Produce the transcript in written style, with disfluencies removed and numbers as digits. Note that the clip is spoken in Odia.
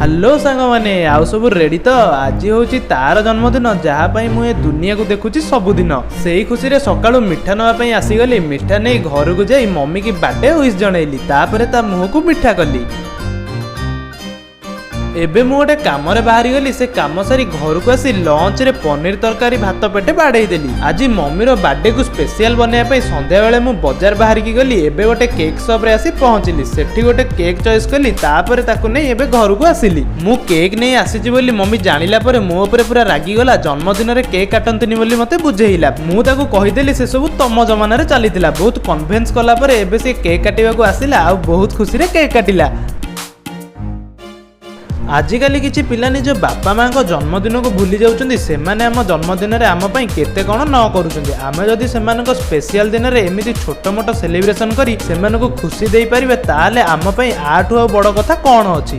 ହ୍ୟାଲୋ ସାଙ୍ଗମାନେ, ଆଉ ସବୁ ରେଡି ତ? ଆଜି ହେଉଛି ତାର ଜନ୍ମଦିନ, ଯାହା ପାଇଁ ମୁଁ ଏ ଦୁନିଆକୁ ଦେଖୁଛି ସବୁଦିନ। ସେଇ ଖୁସିରେ ସକାଳୁ ମିଠା ନେବା ପାଇଁ ଆସିଗଲି। ମିଠା ନେଇ ଘରକୁ ଯାଇ ମମିକି ବାର୍ଥଡେ ୱିଶ୍ ଜଣେଇଲି, ତାପରେ ତା ମୁହଁକୁ ମିଠା କଲି। ଏବେ ମୁଁ ଗୋଟେ କାମରେ ବାହାରି ଗଲି। ସେ କାମ ସାରି ଘରକୁ ଆସି ଲଞ୍ଚରେ ପନିର ତରକାରୀ, ଭାତ ପେଟେ ବାଡ଼େଇ ଦେଲି। ଆଜି ମମିର ବାର୍ଥଡେକୁ ସ୍ପେସିଆଲ ବନେଇବା ପାଇଁ ସନ୍ଧ୍ୟାବେଳେ ମୁଁ ବଜାର ବାହାରିକି ଗଲି। ଏବେ ଗୋଟେ କେକ୍ ସପରେ ଆସି ପହଞ୍ଚିଲି। ସେଠି ଗୋଟେ କେକ୍ ଚଏସ୍ କଲି, ତାପରେ ତାକୁ ନେଇ ଏବେ ଘରକୁ ଆସିଲି। ମୁଁ କେକ୍ ନେଇ ଆସିଛି ବୋଲି ମମି ଜାଣିଲା ପରେ ମୋ ଉପରେ ପୁରା ରାଗିଗଲା। ଜନ୍ମଦିନରେ କେକ୍ କାଟନ୍ତିନି ବୋଲି ମତେ ବୁଝେଇଲା। ମୁଁ ତାକୁ କହିଦେଲି, ସେସବୁ ତମ ଜମାନାରେ ଚାଲିଥିଲା। ବହୁତ କନଭିନ୍ସ କଲା ପରେ ଏବେ ସେ କେକ୍ କାଟିବାକୁ ଆସିଲା ଆଉ ବହୁତ ଖୁସିରେ କେକ୍ କାଟିଲା। ଆଜିକାଲି କିଛି ପିଲା ନିଜ ବାପା ମାଙ୍କ ଜନ୍ମଦିନକୁ ଭୁଲି ଯାଉଛନ୍ତି। ସେମାନେ ଆମ ଜନ୍ମଦିନରେ ଆମ ପାଇଁ କେତେ କ'ଣ ନ କରୁଛନ୍ତି। ଆମେ ଯଦି ସେମାନଙ୍କ ସ୍ପେସିଆଲ ଦିନରେ ଏମିତି ଛୋଟ ମୋଟ ସେଲିବ୍ରେସନ କରି ସେମାନଙ୍କୁ ଖୁସି ଦେଇପାରିବେ, ତାହେଲେ ଆମ ପାଇଁ ୟାଠୁ ଆଉ ବଡ଼ କଥା କ'ଣ ଅଛି?